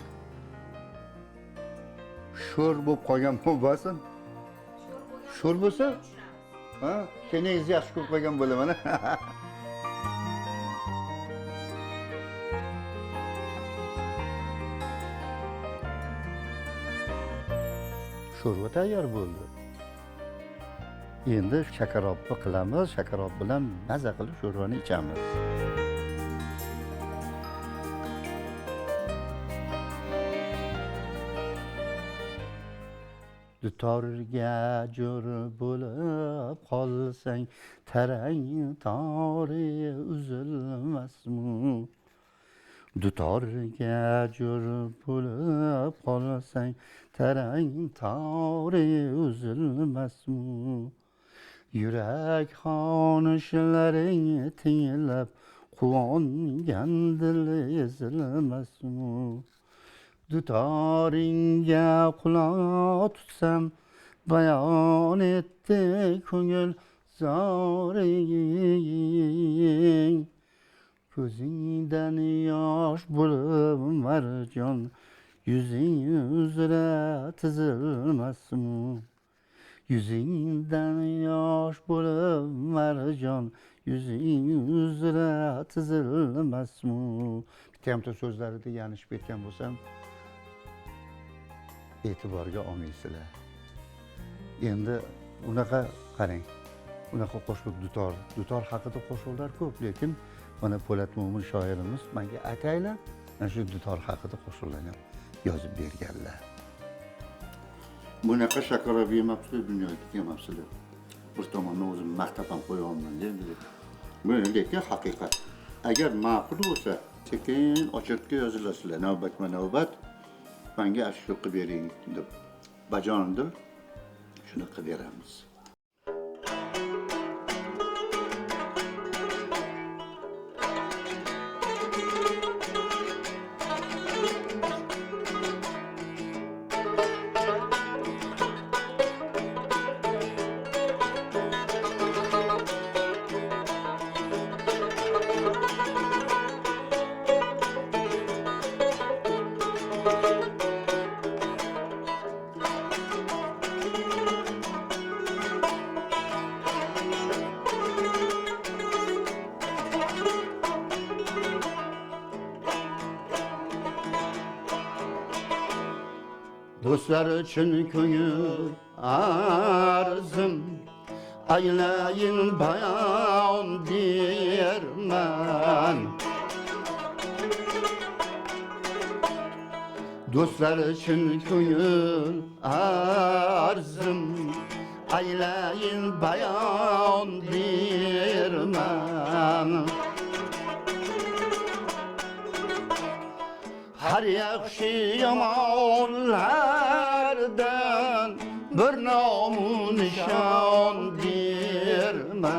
sho'r bo'lib qolgan bo'lmasin. Sho'r bo'lsa, ha, kelingizni yaxshi ko'rib qolgan bo'laman. Sho'rva tayyor bo'ldi. Endi shakarobni qilamiz, shakarob bilan maza qilib sho'rvani ichamiz. Dutorga jo'r bo'lib qolsang, tarang tori uzilmasmi? Dutorga jo'r bo'lib qolsang, tarang tori uzilmasmi? Yurak xonishlaring tinglab, quvongan dil ezilmasmi? Dutoringga quloq tutsam, bayon etdi ko'ngil zoring. Ko'zingdan yosh bo'lib marjon, yuzing uzra tizilmasmi? Yuzingdan yosh bo'lib marjon, yuzing uzra tizilmasmi? Bitta so'zlarida yanishib ketgan bo'lsam, e'tiborga olmaysizlar. Endi unaqa qarang, unaqa qo'shiq dutor haqida qo'shiqlar ko'p, lekin mana Po'lat Mo'min shoirimiz menga ataylab mana shu dutor haqida qo'shiqlarni yozib berganlar. Bunaqa shakarob yemabsizlar, dunyoga kelmabsizlar. Bir tomondan o'zim maqtab ham qo'yapman endi. Bu lekin haqiqat. Agar ma'qul bo'lsa, sekin ochertga yozilasizlar, navbatma-navbat menga shu qilib bering deb bajonidil shuni qilib beramiz. Do'stlar uchun ko'ngil arzim aylayin bayon derman. Do'stlar uchun ko'ngil arzim aylayin bayon derman. Har yaxshi yomonlardan bir nomu nishon derman.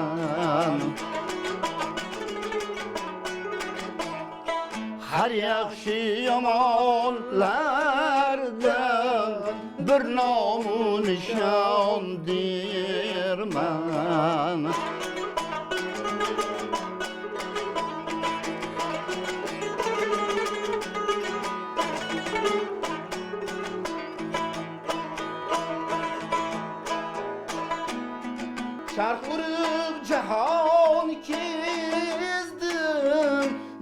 Har yaxshi yomonlardan bir nomu nishon derman. Çarx urib jahon kezdim,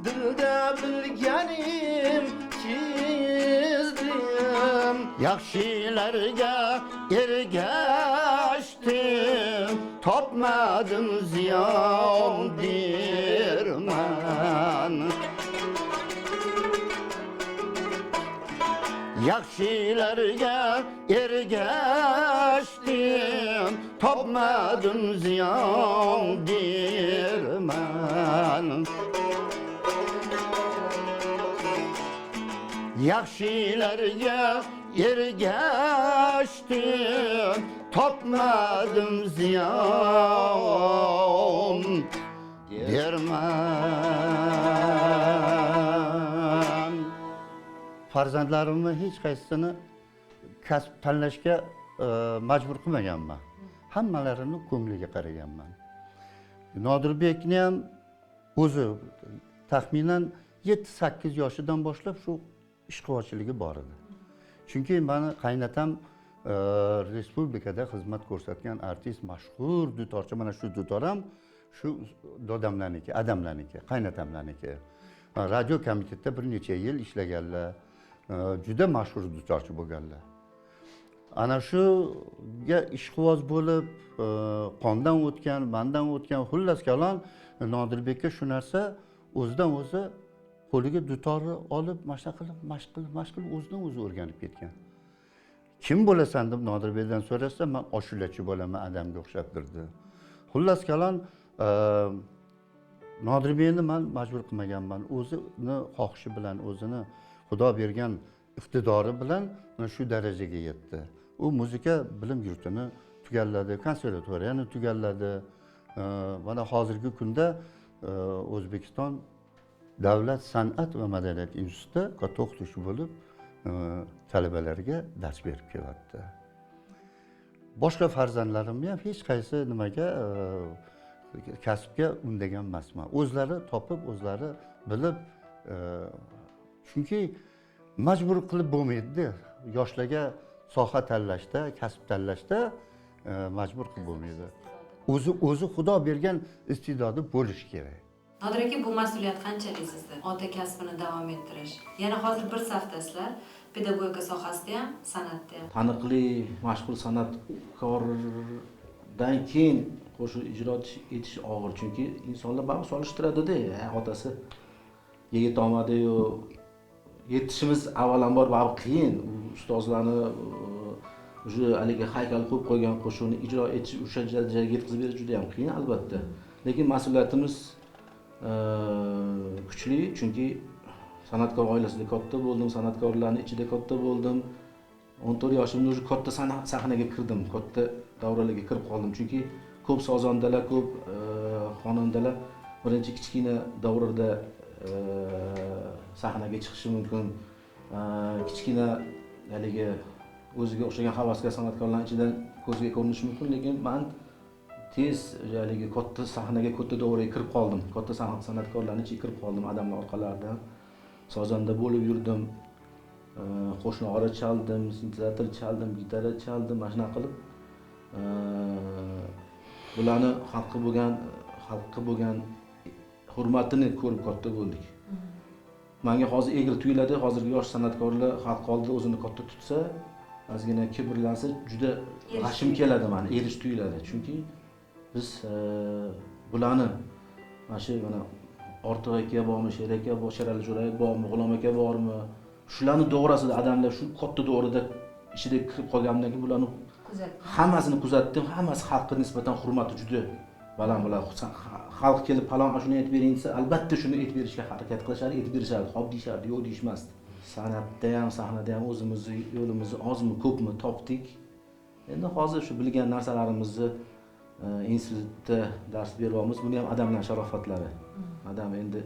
dilda bilganim chizdim. Yaxshilarga ergashdim, topmadim ziyon derman. Yaxshilarga ergashdim, topmadim ziyon derman. Yaxshilarga ergashdim, topmadim ziyon derman. Farzandlarimni hech qaysisini kasb tanlashga majbur qilmaganman. Hammalarini ko'ngliga qaraganman. Nodirbekni ham o'zi taxminan 7-8 yoshidan boshlab shu ishqibozchiligi bor edi. Chunki meni qaynatam respublikada xizmat ko'rsatgan artist, mashhur dutorchi, mana shu dutor ham shu dodamlarniki, adamlarniki, qaynatamlarniki. Radio komitetda bir necha yil ishlaganlar, juda mashhur dutorchi bo'lganlar. Ana shuga ishqiboz bo'lib, qondan o'tgan, mandan o'tgan, xullas kalom Nodirbekka shu narsa o'zidan o'zi qo'liga dutorni olib, mashq qilib, mashq qilib, mashq qilib o'zidan o'zi o'rganib ketgan. Kim bo'lasan deb Nodirbekdan so'rasa, men ashulachi bo'laman, adamga o'xshab turdi. Xullas kalom Nodirbekni men majbur qilmaganman. O'zini xohishi bilan, o'zini Xudo bergan iqtidori bilan mana shu darajaga yetdi. U muzika bilim yurtini tugalladi, konservatoriyani tugalladi. Mana hozirgi kunda O'zbekiston Davlat san'at va madaniyat institutida katta o'qituvchi bo'lib talabalarga dars berib kelyapti. Boshqa farzandlarimni ham hech qaysi nimaga kasbga undagan emasman. O'zlari topib, o'zlari bilib, chunki majbur qilib bo'lmaydi-da. Yoshlarga soha tanlashda, kasb tanlashda majbur qilib bo'lmaydi. O'zi Xudo bergan iste'dodi bo'lishi kerak. Nodir aka, bu mas'uliyat qanchalik sizda? Ota kasbini davom ettirish. Yana hozir bir safdasizlar, pedagogika sohasida ham, san'atda ham. Taniqli mashhur san'atkordan keyin qo'shiq ijro etish og'ir, chunki insonlar baribir solishtiradi-da. Otasi yetolmadi-yu, yetishimiz avvalambor baribir qiyin. Ustozlarni o'sha haligi haykal qo'yib qo'ygan qo'shiqni ijro etish, o'sha darajaga yetkazib berish juda ham qiyin albatta. Lekin mas'uliyatimiz kuchli, chunki san'atkor oilasida katta bo'ldim, san'atkorlarning ichida katta bo'ldim. 14 yoshimda o'sha katta sahnaga kirdim, katta davralarga kirib qoldim. Chunki ko'p sozandalar, ko'p xonandalar birinchi kichkina davrada sahnaga chiqishi mumkin. Kichkina haligi o'ziga o'xshagan havaskor san'atkorlarning ichidan ko'zga ko'rinishi mumkin, lekin men tez haligi katta sahnaga, katta davraga kirib qoldim. Katta san'atkorlarning ichiga kirib qoldim, odamlar orqalaridan sozanda bo'lib yurdim. Qo'shnog'ora chaldim, sintezator chaldim, gitara chaldim, mana shunaqa qilib bularni xalqqa bo'lgan hurmatini ko'rib katta bo'ldik. Menga hozir egri tuyuladi, hozirgi yosh san'atkorlar xalq oldida o'zini katta tutsa, ozgina kibrlansa juda g'ashim keladi meni, erish tuyuladi. Chunki biz bularni mana shu mana Ortiq aka bormi, Sher aka bor, Sherali Jo'rayev bormi, G'ulom aka bormi, shularni do'rasida odamlar shu katta do'rada ichida kirib qolgandan keyin bularni hammasini kuzatdim, hammasi xalqqa nisbatan hurmati juda baland bo'ladi. Xalq kelib falon shuni aytib bering desa, albatta shuni aytib berishga harakat qilishadi, aytib berishadi, xo'p deyishardi, yo'q deyishmasdi. San'atda ham, sahnada ham o'zimizni yo'limizni ozmi, ko'pmi topdik. Endi hozir shu bilgan narsalarimizni institutda dars beryapmiz. Buni ham odamlar sharofatlari. Odam endi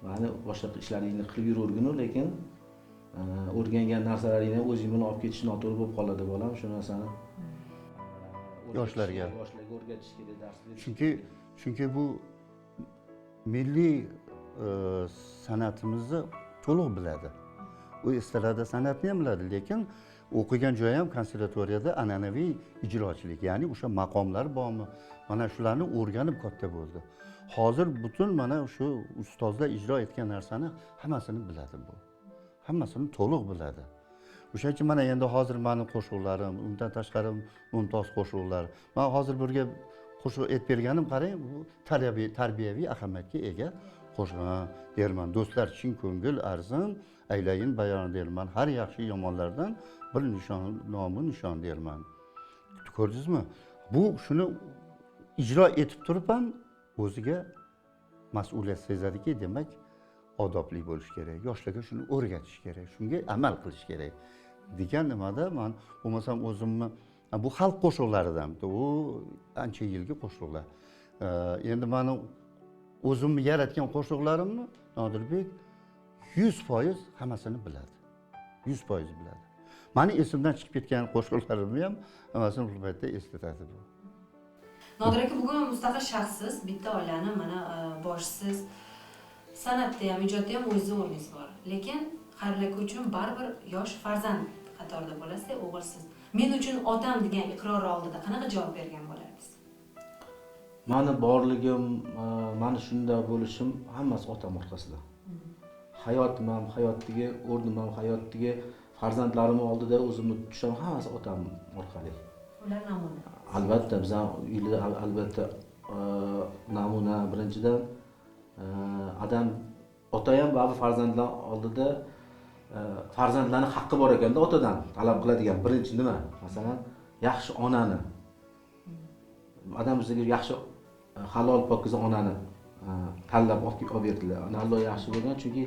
mani boshqa ishlaringni qilib yuraverginu, lekin o'rgangan narsalaringni o'zing bilan olib ketish noto'g'ri bo'lib qoladi bolam, shu narsani yoshlarga o'rgatish kerak, dars berish. Chunki bu milliy san'atimizni to'liq biladi. U estrada san'atni ham biladi, lekin o'qigan joyi ham konservatoriyada an'anaviy ijrochilik, ya'ni o'sha maqomlar bormi, mana shularni o'rganib katta bo'ldi. Hozir butun mana shu ustozlar ijro etgan narsani hammasini biladi bu. Hammasini to'liq biladi. O'shaning uchun mana endi hozir meni qo'shiqlarim, undan tashqari Mumtoz qo'shiqlar. Men hozir birga qo'shiq aytib berganim, qarang, bu tarbiyaviy ahamiyatga ega Qo'shiq derman. Do'stlar chin ko'ngil arzim aylayin bayon derman. Har yaxshi yomonlardan bir nishon nomi nishon derman. Ko'rdingizmi? Bu shuni ijro etib turib ham o'ziga mas'uliyat sezadiki, demak odobli bo'lish kerak, yoshlarga shuni o'rgatish kerak, shunga amal qilish kerak degan nimada man bo'lmasam o'zimni bu xalq qo'shiqlaridan, u ancha yilgi qo'shiqlar. Endi mani o'zimni yaratgan qo'shiqlarimni Nodirbek 100% hammasini biladi. 100% biladi. Mani esimdan chiqib ketgan qo'shiqlarimni ham hammasini bu paytda eslatadi bu. Nodir aka, bugun mustaqil shaxssiz, bitta oilani mana boshsiz. San'atda ham, ijodda ham o'zingizni o'rningiz bor. Lekin Xayrullo aka uchun baribir yosh farzand qatorida bo'lasiz, o'g'ilsiz. Men uchun otam degan iqror oldida qanaqa javob bergan bo'lardingiz? Mani borligim, mani shunda bo'lishim hammasi otam orqasida. Hayotim ham, hayotdagi o'rnim ham, hayotdagi farzandlarim oldida o'zimni tutishim hammasi otam orqali. Ular namuna. Albatta, biz ham uyda albatta namuna birinchidan. Adam ota ham baribir farzandlar oldida farzandlarning haqqi bor ekanda otadan talab qiladigan birinchi nima? Masalan, yaxshi onani. Adam bizga yaxshi halol pokiza onani tanlab olib berdilar. Alloh yaxshi bo'lgan, chunki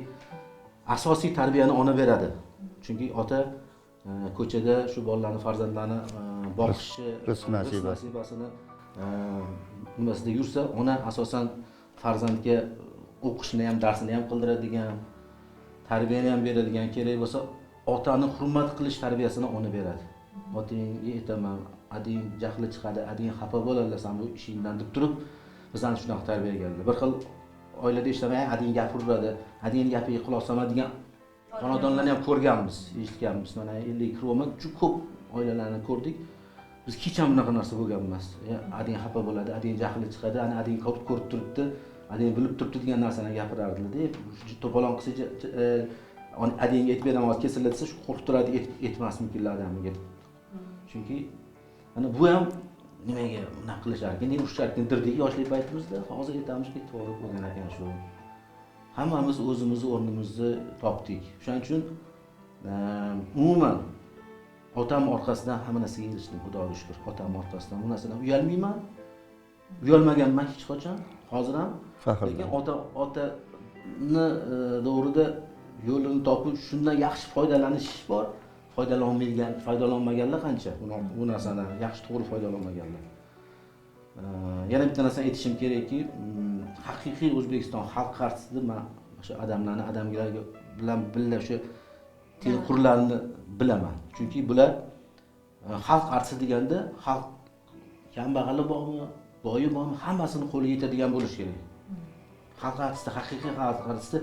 asosiy tarbiyani ona beradi. Chunki ota ko'chada shu bolalarni, farzandlarni boqishi, rizq nasibasini nimasida yursa, ona asosan farzandga o'qishini ham, darsini ham qildiradigan, tarbiyani ham beradigan, kerak bo'lsa otani hurmat qilish tarbiyasini ona beradi. Otingga aytaman, ading jahli chiqadi, ading xafa bo'ladi san bu ishingdan deb turib bizani shunaqa tarbiyalaganlar. Bir xil oilada ishlamay ading gapiradi, ading gapiga quloq solma degan xonadonlarni ham ko'rganmiz, eshitganmiz. Mana 50 kirvoman juda ko'p oilalarni ko'rdik. Biz hech ham bunaqa narsa bo'lgan emas. Ading xafa bo'ladi, ading jahli chiqadi, ana ading ko'rib turibdi, ading bilib turibdi degan narsani gapirardilar-da. To'polon qilsa adingga aytib beraman, hozir kesiladi desa, shu qo'rqib turadi, aytmasmikinlar adamga deb. Chunki mana bu ham nimaga bunaqa qilishar ekan, nega urishar ekan derdik yoshlik paytimizda. Hozir aytamizki, to'g'ri bo'lgan ekan shu. Hammamiz o'zimizni o'rnimizni topdik. Shuning uchun umuman otam orqasidan hamma narsaga erishdim, Xudoga shukr. Otam orqasidan bu narsadan uyalmayman. Uyalmaganman hech qachon, hozir ham. Lekin otani to'g'rida yo'lini topib, shundan yaxshi foydalanish bor. Foydalanmaganlar qancha? Bu narsadan yaxshi to'g'ri foydalanmaganlar. Yana bitta narsani aytishim kerakki, haqiqiy O'zbekiston xalq artisti men o'sha odamlarni, odamlar bilan birga o'sha tengqurlarni bilaman. Chunki bular xalq artisti deganda xalq kambag'ali bormi, boyi bormi, hammasini qo'liga yetadigan bo'lish kerak. Xalq artisti, haqiqiy xalq artisti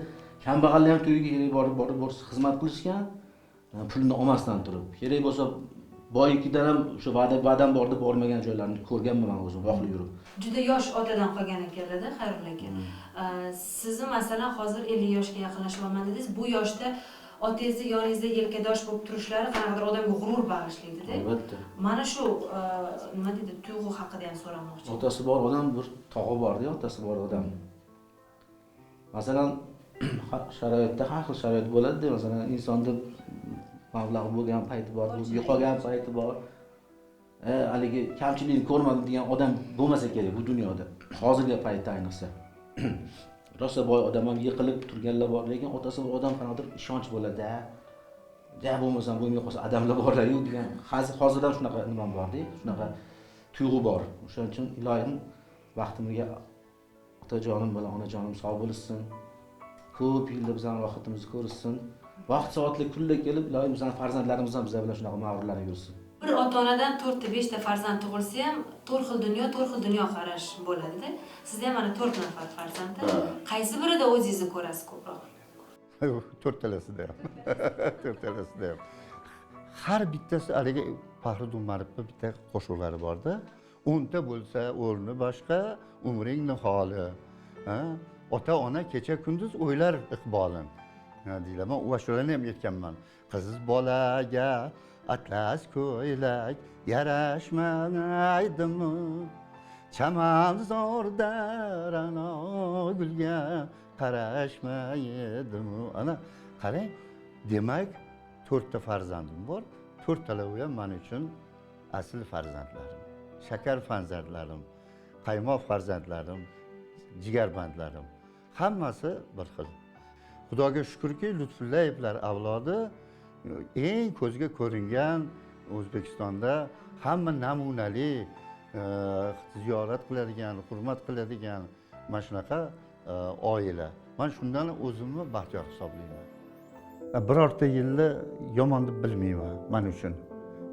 kambag'allar ham to'yiga kerak borib xizmat qilishgan, pulni olmasdan turib. Kerak bo'lsa boynikidan ham o'sha va'dam bor deb bormagan joylarni ko'rganman men o'zim, voqli yurib. Juda yosh otadan qolgan ekanlar-da, Xayrullo aka. Sizni masalan hozir 50 yoshga yaqinlashyapman dedingiz. Bu yoshda otangizni yoningizda yelkadosh bo'lib turishlari qanaqadir odamga g'urur bag'ishlaydi-da. Albatta. Mana shu nima deydi, tuyg'u haqida ham so'ramoqchi. Otasi bor odam bir tog'i bor-da, otasi bor odam. Masalan, sharoitda har xil sharoit bo'ladi-da, masalan, insonda mablag' bo'lgan payti bor, yo'qolgan payti bor. Haligi kamchilikni ko'rmadim degan odam bo'lmasa kerak bu dunyoda. Hozirgi paytda ayniqsa. Rosa boy odam ham yiqilib turganlar bor, lekin otasi bor odam qanaqadir ishonch bo'ladi-da. Ja bo'lmasam bo'lmay qolsa odamlar bor-ku degan hozirdan shunaqa nimam bor-da, shunaqa tuyg'u bor. O'shaning uchun iloyim baxtimga otajonim bilan onajonim sog' bo'lishsin. Ko'p yilda bizning rohatimizni ko'rishsin. Vaqt soatli kunlar kelib, iloyim bizning farzandlarimiz ham bizlar bilan shunaqa mag'rurlanib yursin. Bir ota-onadan 4 ta 5 ta farzand tug'ilsa ham to'rt xil dunyo, to'rt xil dunyoqarash bo'ladi-da. Sizda ham mana 4 nafar farzand. Qaysi birida o'zingizni ko'rasiz ko'proq? To'rttalasida ham. To'rttalasida ham. Har bittasi haligi Faxriddin Umarovning bitta qo'shiqlari bor-da. 10 ta bo'lsa o'rni boshqa, umring niholi. Ota-ona kecha kunduz o'ylar iqbolin. Deylar, men u ashulani ham aytganman. Qiz bolaga atlas ko'ylak yarashmaydimi? Chamanzorda ra'no gulga Qarashmaydim. Ana qarang, demak 4 ta farzandim bor. 4 talavi ham men uchun asl farzandlarim. Shakar farzandlarim, qaymoq farzandlarim, jigarbandlarim. Hammasi bir xil. Xudoga shukrki, Lutfullayevlar avlodi eng ko'zga ko'ringan O'zbekistonda hamma namunali ziyorat qiladigan, hurmat qiladigan mana shunaqa oila. Men shundan o'zimni baxtiyor hisoblayman. Birorta yilni yomon deb bilmayman men uchun.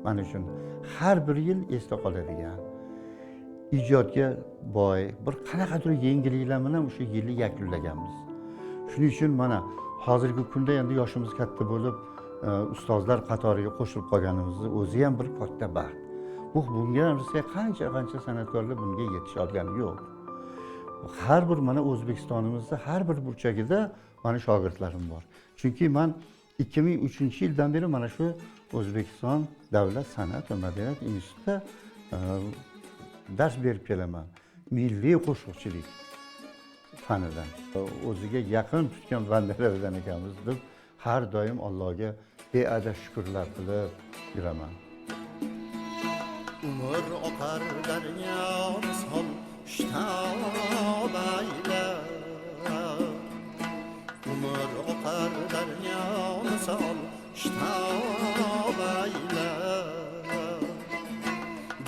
Men uchun har bir yil esda qoladigan, ijodga boy, bir qanaqadir yengilliklar bilan o'sha yilni yakunlaganmiz. Shuning uchun mana hozirgi kunda endi yoshimiz katta bo'lib, ustozlar qatoriga qo'shilib qolganimizni o'zi ham bir katta baxt. Bu bunga narsaga qancha-qancha san'atkorlar bunga yetisha olgani yo'q. Har bir mana O'zbekistonimizda har bir burchagida mani shogirdlarim bor. Chunki men 2003-yildan beri mana shu O'zbekiston Davlat san'at va madaniyat institutida dars berib kelaman. Milliy qo'shiqchilik fanidan. O'ziga yaqin tutgan bandalardan ekanmiz deb har doim Allohga beadad shukrlar qilib yuraman. Umr oqar daryo misol shitob aylab, umr oqar daryo misol shitob aylab,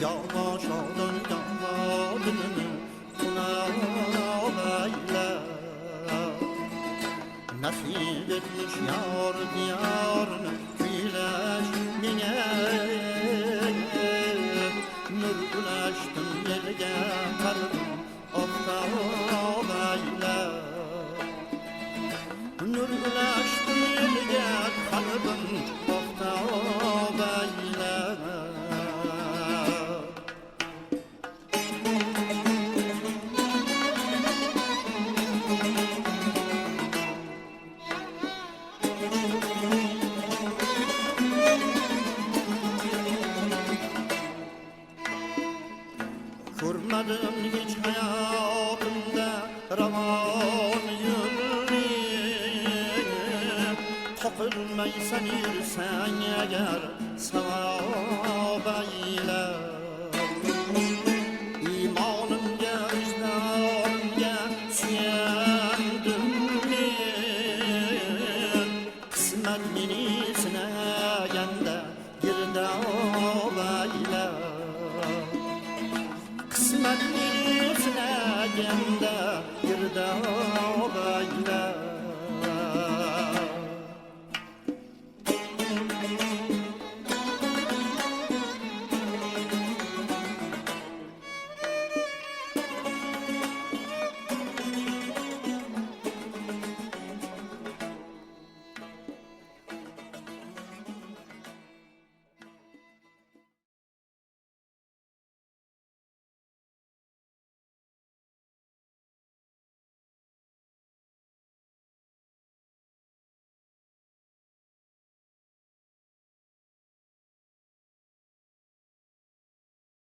goho shodon goho dilini xunob aylab, nasib etmish yor diyorini kuylash menga, nur ulashdim elga qalbim oftob aylab, nur ulashdim elga qalbim oftob aylab. Ko'rmadim hech hayotimda ravon yo'lni, qoqilmaysan yursang agar savob aylab, iymonimga vijdonimga suyandim men, qismat meni sinaganda girdob aylab, qismat meni sinaganda girdob aylab.